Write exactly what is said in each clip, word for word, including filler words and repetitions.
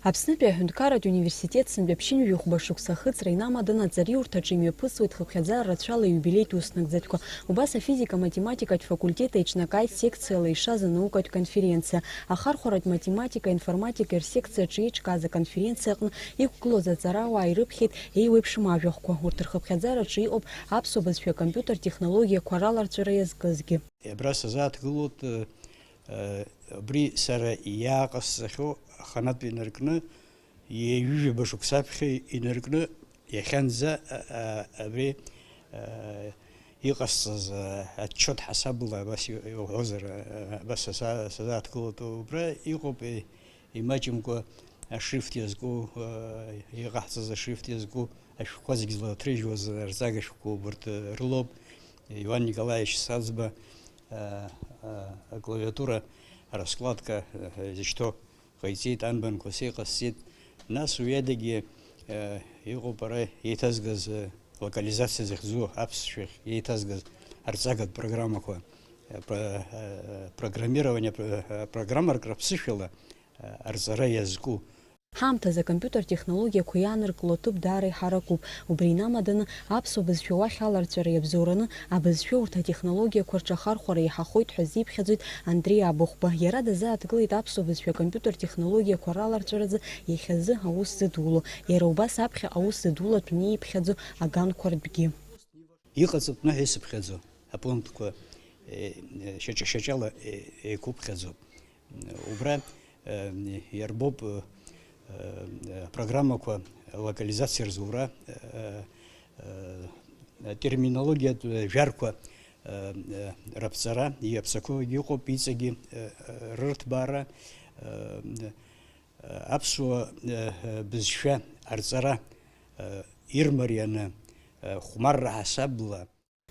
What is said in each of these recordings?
Аԥснытәи аҳәынҭқарратә университет сынтәа ԥшьынҩажәи хәба шықәса ахыҵра инамаданы аҵараиурҭаҿы имҩаԥысуеит хыԥхьаӡара рацәала аиубилеитә уснагӡатәқәа. Убас афизика-математикатә факультет еиҿнакааит секциала ишаз анаукатә конференциа. Ахархәаратә математика, информатика рсекциаҿы еиҿкааз аконференциа аҟны иқәгылоз аҵарауаа ирыԥхьеит еиуеиԥшым ажәахәқәа. Урҭ рхыԥхьаӡараҿы иҟоуп аԥсуа бызшәа акомпиутер технологиақәа раларҵәара иазкызгьы. Абра сазааҭгылоит, э, э, абри сара иааҟасҵахьоу аханатә инаркны, ҩажәаба шықәса аԥхьа инаркны, иахьанӡа, а, а, абри, а, иҟасҵаз, а, отчет ҳасабла абас и-, иуҳәозар, а, абас саза-, сазааҭгылоит, убра иҟоуп, и-, имаҷымкәа ашрифт иазку, а, иҟаҳҵаз ашрифт иазку ашәҟәқәа зегь злаҭрыжьуаз арҵага шәҟәқәа убарҭ, а, рылоуп. Иван Николаевич Саӡба, а, а, аклавиатура раскладка, а, изышьҭоу ҟаиҵеит, анбанқәа сеиҟасҵеит. Нас уи адагьы, э, иҟоуп ара еиҭазгаз, э, локализациа захьӡу аԥсшәахь еиҭазгаз арҵагатә программақәа, э, про-, э, программирование, про-, э, программаркра ԥсышәала, э, арҵара иазку. Ҳаамҭазы акомпиутер технологиақәа иааныркыло аҭыԥ даара иҳаракуп. Убри инамаданы, аԥсуа бызшәа уахь аларҵәара иабзоураны, абызшәа урҭ атехнологиақәа рҿы ахархәара иаҳахоит ҳәа азиԥхьаӡоит Андреи Абыхәба. Иара дазааҭгылеит аԥсуа бызшәа акомпиутер технологиақәа раларҵәаразы иахьазы аус зыдуло, иара убас аԥхьа аус зыдулатәны ииԥхьаӡо аганқәа ртәгьы. Иҟаҵатәны ҳәа исыԥхьаӡо апунктқәа, э, э, шьаҿа-шьаҿала, э, еиқәыԥхьаӡоуп. Убра, э, иарбоуп, э, э, программақәа локализациа рзура, э, э, терминологиатә жәарқәа, э, э, раԥҵара, иаԥсақәагьы ыҟоуп, иҵегьы, э, э, рырҭбаара, э, э, аԥсуа, э, э, бызшәа арҵара, э, ирмарианы, э, хәмарра ҳасабла.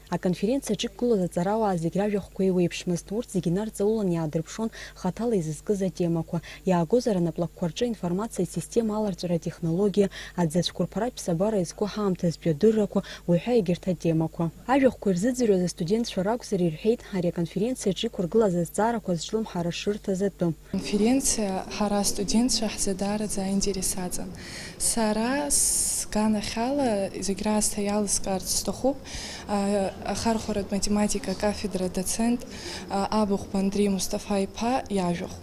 Аконференциаҿы иқәгылоз аҵарауаа зегь ражәахәқәа еиуеиԥшмызт, урҭ зегь инарҵаулан иаадырԥшуан хаҭала изызкыз атемақәа. Иаагозар, анаплакқәа рҿы аинформациатә система аларҵәара атехнологиа, аӡы ацәқәырԥаратә ԥсабара иазку ҳаамҭазтәи адыррақәа, уҳәа егьырҭ атемақәа. Ажәахәқәа ирзыӡырҩуаз астудентцәа ракәзар, ирҳәеит, ари аконференциаҿы иқәыргылаз азҵаарақәа зҿлымҳара шырҭаз атәы. Конференциа ҳара астудентцәа ҳзы даараӡа аинтерес аҵан. Сара сганахьала зегь раасҭа иалыскаарц сҭахуп, а, ахархәаратә математика акафедра адоцент, а, Абыхәба Андреи Мусҭафа-иԥа иажәахә.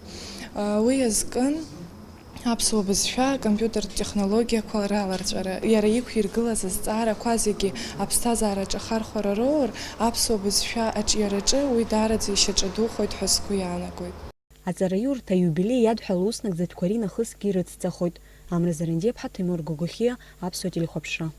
А, уи иазкын аԥсуа бызшәа акомпиутертә технологиақәа раларҵәара. Иара иқәиргылаз азҵаарақәа зегьы аԥсҭазаараҿы ахархәара роур, аԥсуа бызшәа аҿиараҿы уи даараӡа ишьаҿадухоит ҳәа сгәы иаанагоит. Аҵараиурҭа аиубилеи иадҳәалоу уснагӡатәқәа ринахысгьы ирыцҵахоит. Амра Зарандиаԥҳа, Ҭемур Гогохиа, Аԥсуа телехәаԥшра.